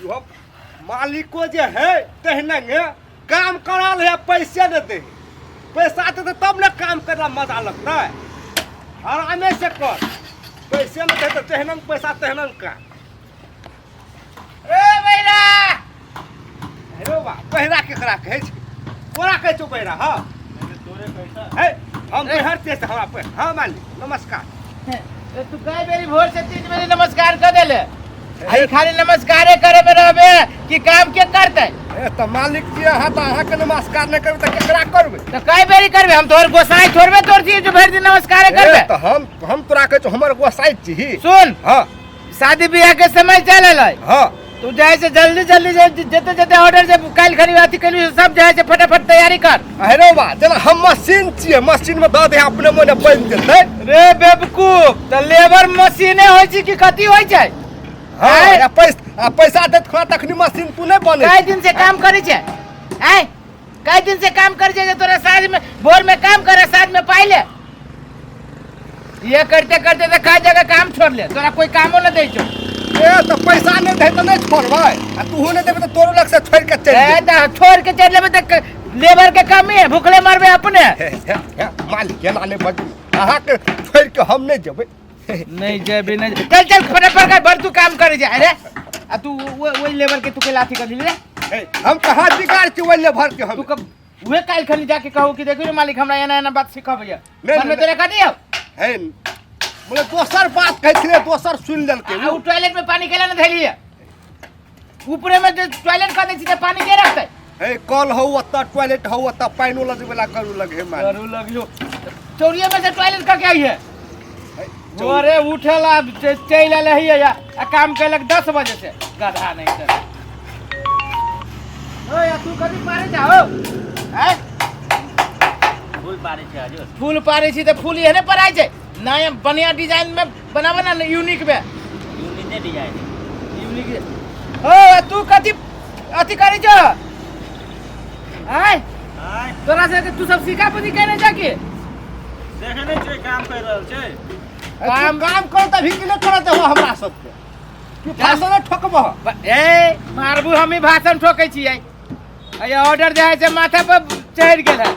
इहो मालिको जे है तहिना ने काम करा ले पैसे ने दे पैसा देते तब ने काम करला मजा लगता है आरामे से कर पैसे ने दे तेहन पैसा तेहन काम। ए बैरा हेरो बा बहिरा केकरा कहै छै तोरा कहै छौ बहिरा? हाँ हे, हम बहिर छियै से हमरा पे। हाँ मालिक नमस्कार। ए, तू कई बेरी भोर से 3 बेरी नमस्कार कर देले, आई खाली नमस्कारे करे में रहबे कि काम के करते? ए तऽ मालिक जी अहाँ तऽ अहाँके नमस्कार नहि करबै तऽ केकरा करबै? तो कई बेरी करबे, हम तोहर गोसाई छोड़बे तोर छी जो भरि दिन नमस्कारे ए, करबे। तऽ हम तोरा कहै छौ हमर गोसाई छी। सुन। हाँ। शादी ब्याह के समय चल अलै। हाँ। तू जाए से जल्दी जल्दी जते जते ऑर्डर जे काल्हि खनी अथी कैलू से सब जाए से फटाफट तैयारी कर। अरे बा जेना हम मशीन छियै, मशीन में दऽ दे अपने मोने बनि जेतै। रे बेवकूफ, तऽ लेबर मशीने होइ छै कि कथी होइ छै? हाँ, आँय? आ पैसा, आ पैसा देत खुआ तखनी मशीन तू नहि बनै। कई दिन से काम करै छै? आँय, कई दिन से काम करै छै जे तोरा साँझ में भोर में काम करे साँझ में पाइ ले? ये करते करते तऽ कई जगह काम छोड़ ले, तोरा कोई कामो न दै छौ। ए तऽ पैसा नहि दै तऽ नहि छोड़बै, आ तूहू नहि देबै तऽ तोरो लग से छोड़ि के चलि ए जेबै। तऽ छोड़ के चलि लेबै तऽ लेबर के कमी है, भूखले मरबै अपने। हे, हे, हे, मालिक एना नहि बजू, अहाँके छोड़ि के हम नहि जेबै। नहीं जेबी नहीं, चल चल फटाफट कर, बड़ तू काम करे जा। अरे आ तू वही लेबर के तू के लाथी कर दिली रे? हे, हम कहाँ बिगाड़ छी ओहि लेबर के? हम तू कब उहे काल्हि खनी जाके कहू कि देखियो रे मालिक हमरा एना एना बात सिखबैया। नहीं, मन में नहीं। तोरा कह दियो। हे, बोले दोसर बात कहै छलै, दोसर सुनि लेलकै। आ उ टॉयलेट में पानी केला न धैलिए? ऊपरे में जे टॉयलेट कर दै छी तऽ पानी के रखतै? हे, कल हौ ओतऽ, टॉयलेट हौ ओतऽ, पानिओ लगबे करू लगे मालिक। करू लगियो, चौरिये में से टॉयलेट करके आई है। भोरे उठेला चलि आयल है या आ काम कैलक 10 बजे से, गधा नहीं तर। ओ या तू कभी पारे जाओ हैं? फूल पारे छै हजुर। फूल पारे छी तऽ फूल एहने पराइ छै नया बढ़िया डिजाइन में बनाबे ना, यूनिक में। Unique design. यूनिक। ओ तू कथी अथी करै छ? आय आय। तोरा से तू सब सीखा बुद्धि केने जा के देखे नहि छियै काम कर रहल छै। काम काम कर तभी कि नहि करत हो हमरा सबके तू भाषण ठोकबह। ए मारबू, हम ही भाषण ठोकै छियै। अरे ऑर्डर दे छै माथा पर चढ़ि गेल है।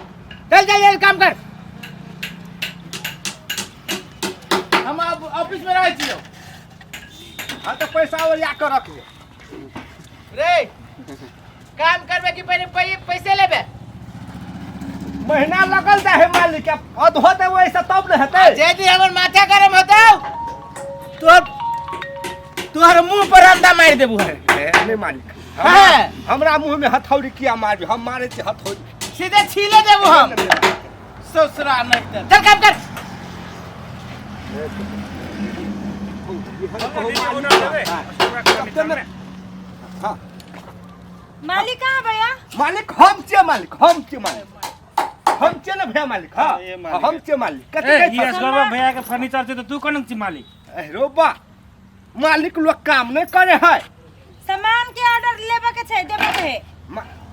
चल चल चल काम कर, हम अब ऑफिस में रहै छियौ। हाँ तऽ पैसा ओरिया के रख ले। रे काम करबे कि पहिले पैसे लेबे? महीना लगल जाए है मालिक, अधो देबै ऐसे तब ने हेतै। जे दिन हमर माथा गरम होतौ तोहर तोहर मुंह पर अंडा मारि देबू है। ए, नहीं मालिक। हाँ। हमरा मुंह में हथौड़ी किया मारबी? हम मारे छी हथौड़ी? सीधे छीले देबू हम ससुरा। नहीं तऽ चल काम कर। हाँ। मालिक कहाँ भैया? मालिक हम छियै, मालिक हम छियै, मालिक हम छियै ने भैया मालिक। हाँ। ए, मालिक। हम छियै मालिक। कथी ए कहै ई छह? असगरबा भैया के फर्नीचर छै तऽ तू कोन छी मालिक? ए, रो बा मालिक लोग काम नहीं करे है। सामान के ऑर्डर लेबे के छै, देबे के है।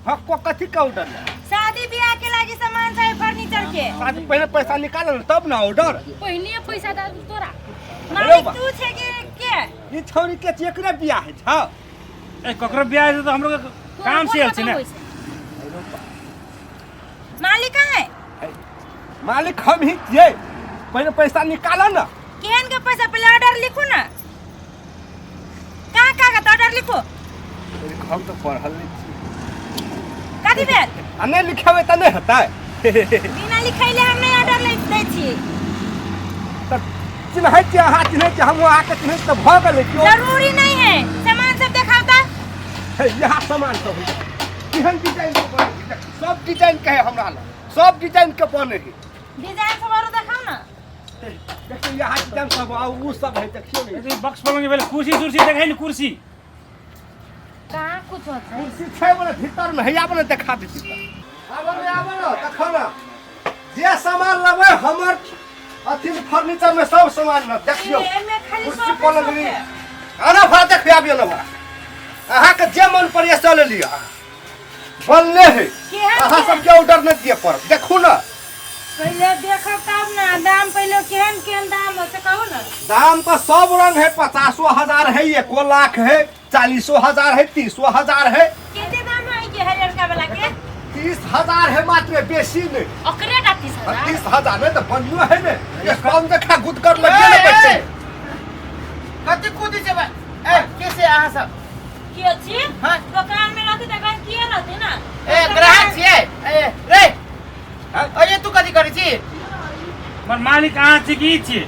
हाँ, को कथी के ऑर्डर ले? शादी ब्याह के लागी सामान चाहिए फर्नीचर के। शादी पहले पैसा निकाल ने तब ना ऑर्डर। पहिने पैसा दे तोरा। मालिक बा। तू छै कि के? ई छौरी के चेकरे बियाह है छौ? ए ककरो बियाह है तऽ हमरो के तोरा काम कोन से आयल छै ने। मतलब होइ छै? मालिक कहाँ है? मालिक हम ही छियै, पहले पैसा निकाल ना। केहन के पैसा? पहले ऑर्डर लिखू ना, कहाँ कागज? ऑर्डर लिखू। हम तो पढ़ल नहीं छी। कथी भेल? आ नहीं लिखेबै तऽ नहीं हेतै। बिना लिखैले हम नहीं ऑर्डर ले दै छी। तऽ चिन्है छियै अहाँ, चिन्है छियै हमहूँ अहाँके चिन्है छी तऽ भऽ गेलै क्यों? जरूरी नहीं है, सामान सब देखाओ ता। हे, इएह सामान सब होइ छै। केहन डिजाइन के बनै छै? देख, सब डिजाइन के है हमरा लग, सब डिजाइन के बनै है। डिजाइन सब आरो देखाओ ना। देखियौ इएह डिजाइन सब आ उ सब है, देखियौ ने। ई बक्स पलंग भेल, कुर्सी तुर्सी देखै ने कुर्सी। कहाँ कुछ होत है? कुर्सी छै बोले भीतर में हैया बोले देखा दै छी। आबऽ ने, आबऽ ने, देखो ने जे सामान लेबै हमर अथी में फर्नीचर में सब सामान में देखियौ। एमे खाली कुर्सी सोफे पलंग सोफे। आना भरा देखियौ, आबियौ ने भरा, अहाँके जे मन पड़ैए से ले लिअ, बनले है। केहन अहाँ केहन? सबके ऑर्डर नहि दिअ पड़त, देखू ने। पहिले देखब तब ना दाम, पहिले केहन केहन दाम हो से कहू ना। दाम तऽ सब रंग है, 50,000 है, 1 लाख है। 40,000 है, 30,000 है। केते दाम है के हरियरका वाला के? 30,000 है मात्र, बेसी नहीं। ओकरे टा 30,000? 30,000 में तो बढ़िया है ने, ये कम देखा गुद कर लगे ने बच्चे। कथी कूदी छै बा? ए, के से अहाँ सब? के छी? हाँ। दुकान में रहते त गहिंकी रहते ना। ए, ग्राहक छियै। ए, रे। हाँ? अरे तू कथी करै छी? मर मालिक अहाँ छी कि ई छी?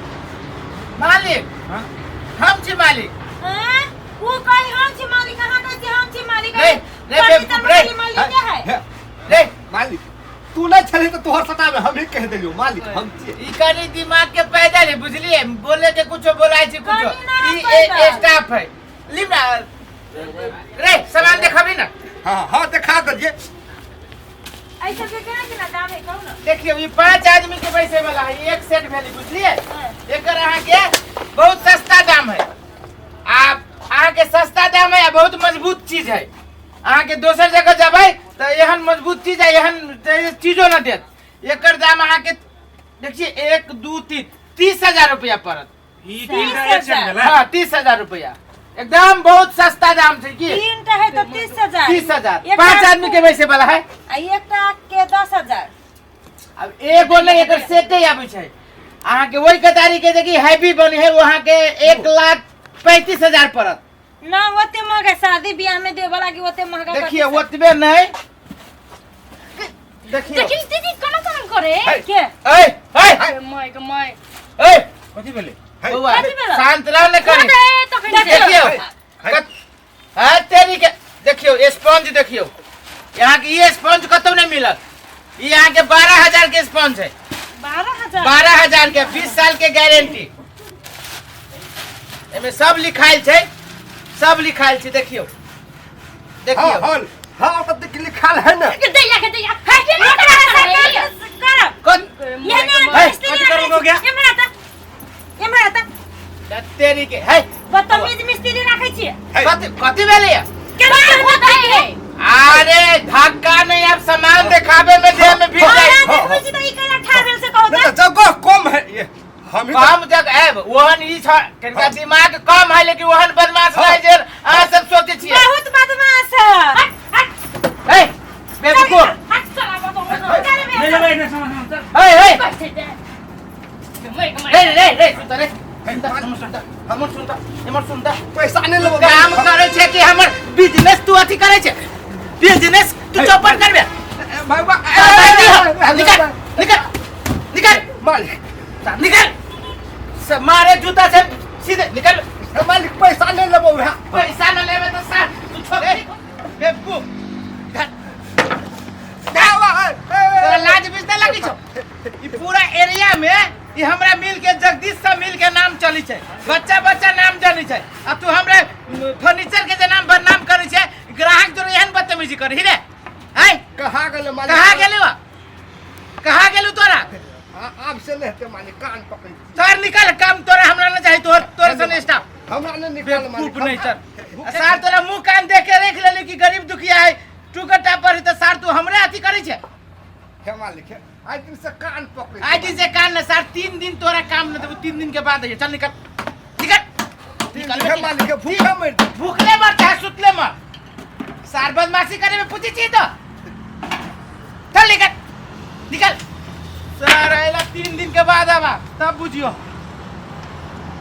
मालिक। हाँ? हम छी मालिक। हाँ? ऊ कही हम छी मालिक, अहाँ कहै छी हम छी मालिक। रे, रे, फर्नीचर रे, में खाली मालिक के है। हे, रे। मालिक तू नहीं छली तो तोहर सटा में हम ही कह देलियो मालिक हम छियै। ई कनी दिमाग के पैदल है, बुझलिए? बोले के कुछो बोलाय छी कुछो। कनी ना ई पैदल। ए स्टाफ है। ली ना। रे, सामान देखाबी ना। हाँ हाँ देखा दलिए। ऐसे के केना केना दाम है कहू ना। देखियो, ई 5 आदमी के बैसे वाला है, एक सेट भेली, बुझलिए? हाँ। एकर अहाँ के बहुत सस्ता दाम है। आप अहाँ के सस्ता दाम है आ बहुत मजबूत चीज है। अहाँ के दोसर जगह जबै तऽ एहन मजबूत चीज आ एहन चीजो न देत। एकर दाम अहाँ के देखिए 1 2 3 30,000 रुपया पड़त। ई तीन टा एक सेट भेलै। हाँ, 30,000 रुपया, एकदम बहुत सस्ता दाम छै की। तीन टा है तो 30,000। 30,000। एक 5 टा आदमी के बैसे वाला है। आ एकटा के 10,000। अब एगो नहीं, एकर सेटे आबै छै। अहाँ के ओहि कतारी के देखी हैवी बनी है, वहाँ के 1,35,000 पड़त। ना ओते महंगा शादी ब्याह में देबऽ लागी ओते महंगा। देखिए ओतबे नहीं, देखियो। देखिन दीदी केना केना करे। के? ए ए my के my. ए, कथी भेलै? बौआ, कथी भेलै? शांत रह ने कनी। दे तखन से। देखियो। हाँ तेरी के देखियो स्पंज, देखियो यहाँ के ये स्पंज कतौ नहीं मिलत। ई यहाँ के 12,000 के स्पंज है। 12,000? 12,000 के, 20 साल के गारंटी। एमे सब लिखाइल छै, सब लिखाइल छै, देखियो देखियो। हाँ हाँ हाँ तो देख लिखल है ना। के दैया के दैया। हे, केना केना करे? करब। कौन? ये ना हे, मिस्त्री कथी करब हो गया? एम्हर आता, एम्हर आता। तेरी के है बदतमीज मिस्त्री राखै छियै। कथी कथी भेलै? केना करबै? अरे धक्का नहीं, अब सामान देखाबे में देह में भीड़ जाए। हमरा देखबै छी तऽ ई केना ठाढ़ भेल से कहू नहीं तऽ। तो जगह कम है, ये हम ही तो- कम जगह है, ओहन ई छ कनिका दिमाग कम है, लेकिन ओहन बदमाश नहीं जे अहाँ सब सोचै छियै। बहुत बदमाश है। ए बेवकूफ, हट साला बदमाश। नहीं लेबै एने सामान हम, चल। ए ए कहै छै my के my. रे रे रे सुन रे, हमर सुन, हमर सुन, हमर सुन। पैसा नहीं लेबो। काम करै छै कि हमर बिजनेस तू अथी करै छै? बिजनेस तू चौपट करबे? भाई बा, निकल निकल निकल। मालिक निकल, सब मारे जूता से सीधे निकल। मालिक पैसा नहीं लेबो है। पैसा न लेबे तो साथ तू छोड़ बेवकूफ। तोरा लाज बिजता लगी छौ? ई पूरा एरिया में ई हमरा मिल के जगदीश सा मिल के नाम चली छै, बच्चा बच्चा नाम जानी छै। अब तू हमरा फर्नीचर के जे नाम बदनाम करै छै, ग्राहक जो एहन बदतमीजी करही रे। हैं? कहाँ गेलै मालिक? कहाँ गेलौ? कहाँ गेलौ तोरा? आब से नहीं हेतै मालिक, कान पकड़। तोर निकल काम, तोरा हमरा न चाही, तोर तोर सन स्टाफ। हमरा नहीं निकाल मालिक। बेवकूफ नहीं चल। सार तोरा मुंह कान देख के रख लेली कि गरीब दुखिया है, टूकटा पर है, त सार तू हमरे अथी करै छै। हे मालिक, हे आज दिन से कान पकड़। आज दिन से कान न सार, 3 दिन तोरा काम न देबो, 3 दिन के बाद आइए। चल निकल निकल निकल। हे मालिक, हे भूखा मर दे। भूखले मर चाहे सुतले मर, सार बदमाशी करे में पूछी छी तो चल निकल निकल। सार आइला 3 दिन के बाद आवा तब बुझियो।